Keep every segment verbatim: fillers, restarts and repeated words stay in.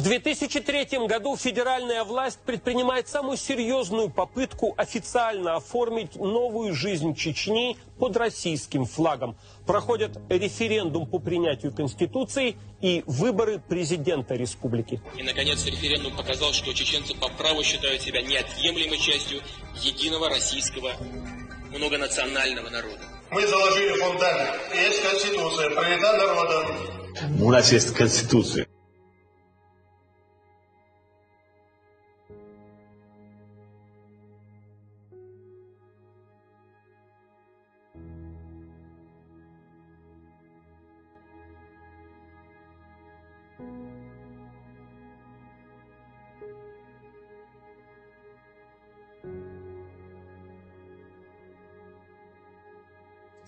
В две тысячи третьем году федеральная власть предпринимает самую серьезную попытку официально оформить новую жизнь Чечни под российским флагом. Проходят референдум по принятию Конституции и выборы президента республики. И, наконец, референдум показал, что чеченцы по праву считают себя неотъемлемой частью единого российского многонационального народа. Мы заложили фундамент. Есть Конституция, принята народом. У нас есть Конституция.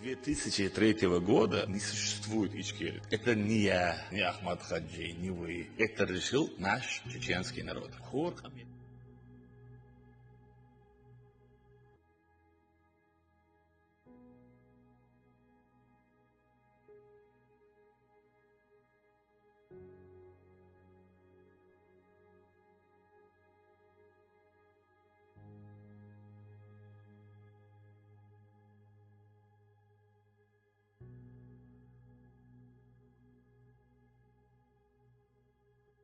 Две тысячи третьего года не существует Ичкерии. Это не я, не Ахмад Хаджи, не вы. Это решил наш чеченский народ. Хор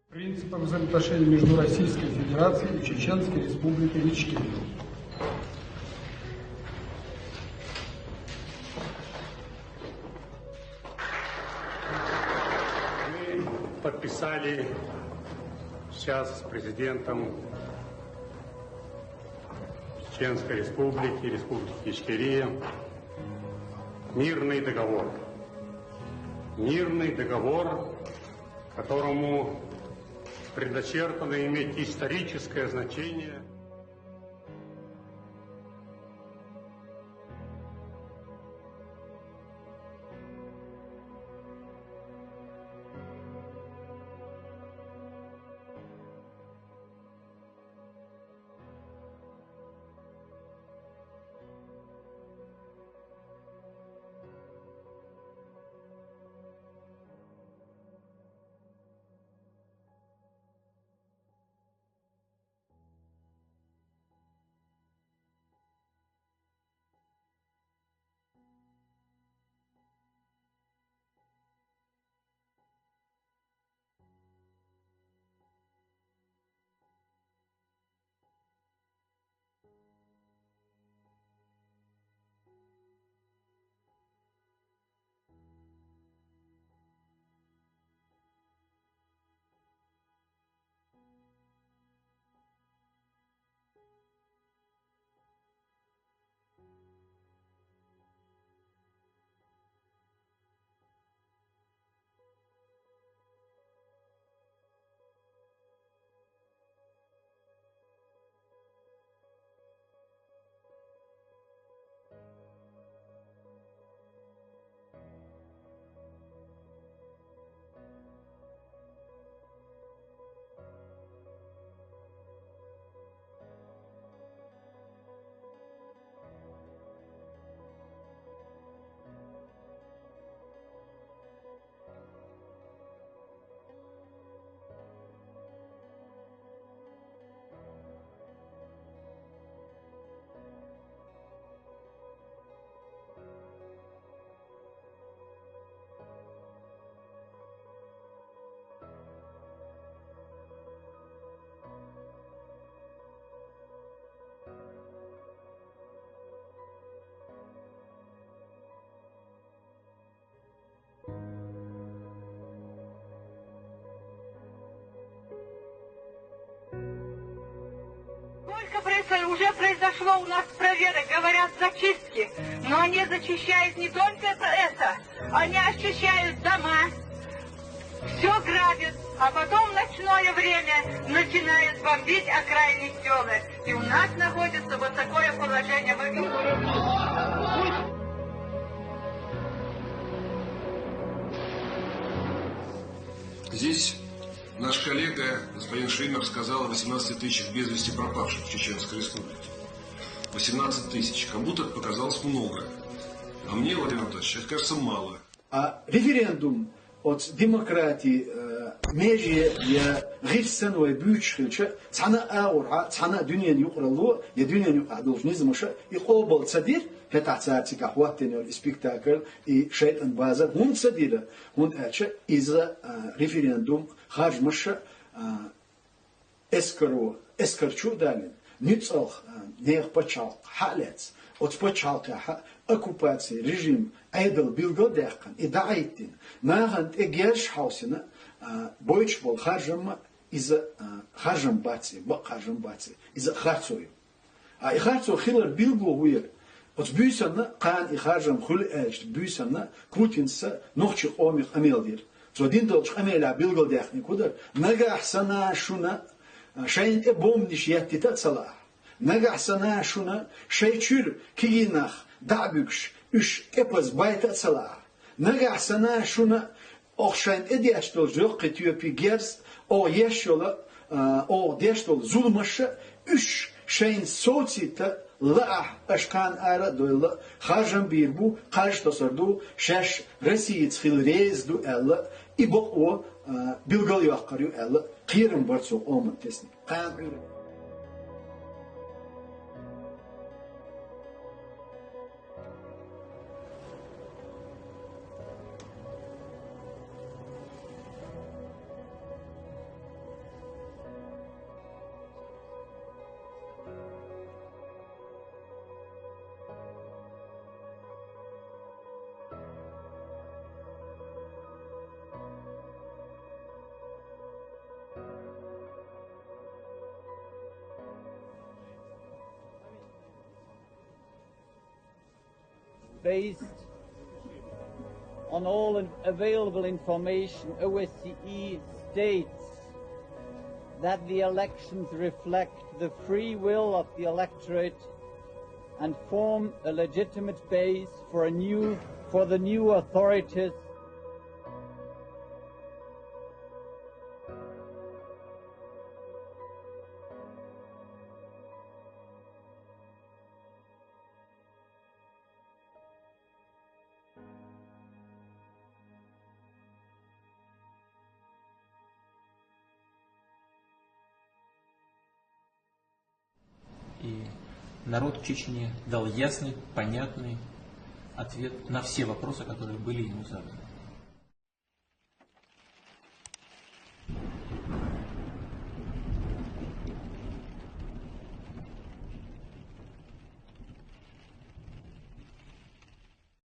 Принципам взаимоотношений между Российской Федерацией и Чеченской Республикой Ичкерия. Мы подписали сейчас с президентом Чеченской Республики, Республики Ичкерия, мирный договор. Мирный договор, которому предначертано иметь историческое значение. Уже произошло у нас проверок, говорят, зачистки. Но они зачищают не только это, это. Они очищают дома, все грабят, а потом в ночное время начинают бомбить окраинные села. И у нас находится вот такое положение. Мы... Здесь наш коллега, господин Шример, сказал о восемнадцати тысячах без вести пропавших в Чеченской Республике. Восемнадцать тысяч. Кому-то это показалось много. А мне, Владимир Анатольевич, это кажется мало. А референдум от демократии, э, Меже я гӀирс санна вай буьйцуш хилча, цхьана а агӀорхьа, цхьана а дуьненан юкъаралло я дуьненан юкъахь долчу низамаша и къобал ца дира, хӀетахь цара цигахь хӀоттийна йолу и спектакль, и шайтӀан базар хӀунда ца дира? ХӀунда аьлча иза, а, референдум, харжамаш а, а, эскаро, эскарчу а далийна, нуьцкъалх, а, нехан пачхьалкх хьа а лаьцна, оцу пачхьалкхехь оккупацин режим, Ӏедал билгал а даьккхина, и дӀа а хӀиттина, нахана тӀе герзаш хьовсийна, а, бойтуш болу харжам а, иза, а, харжам бац и, бакъ харжам бац и, иза а харцо ю. А и харцо хилар билгало хӀун яра? Оцу буьйсанна, кхана и харжам хуьлу аьллачу буьйсанна Путинца нохчийн къоме къамел дира. Цо дина долчу къамелехь билгалдаьккхинарг хӀун дара? Нагахь санна шуна, а, шайна тӀе бомбанаш еттийта а ца лаахь. Нагахь санна шуна шайн чуьра кегий нах дӀа а буьгуш, уьш тӀепаза байта а ца лаахь. Нагахь санна шуна оха шайна тӀедеш долчу йоккхачу тоьпийн герз, оха еш йолу, а, оха деш долу зуламаш а, уьш шайна совцийта лаахь, аша кхана ара а дойлла, харжам бийр бу, кхаж тосур ду, шаьш Россица хила реза ду аьлла, и бакъо, а, билгалйоккхур ю аьлла, кхерам бара цо къоман тесна. Кхана Ӏуьйра. Based on all available information, O S C E states that the elections reflect the free will of the electorate and form a legitimate base for a new, for the new authorities. И народ в Чечне дал ясный, понятный ответ на все вопросы, которые были ему заданы.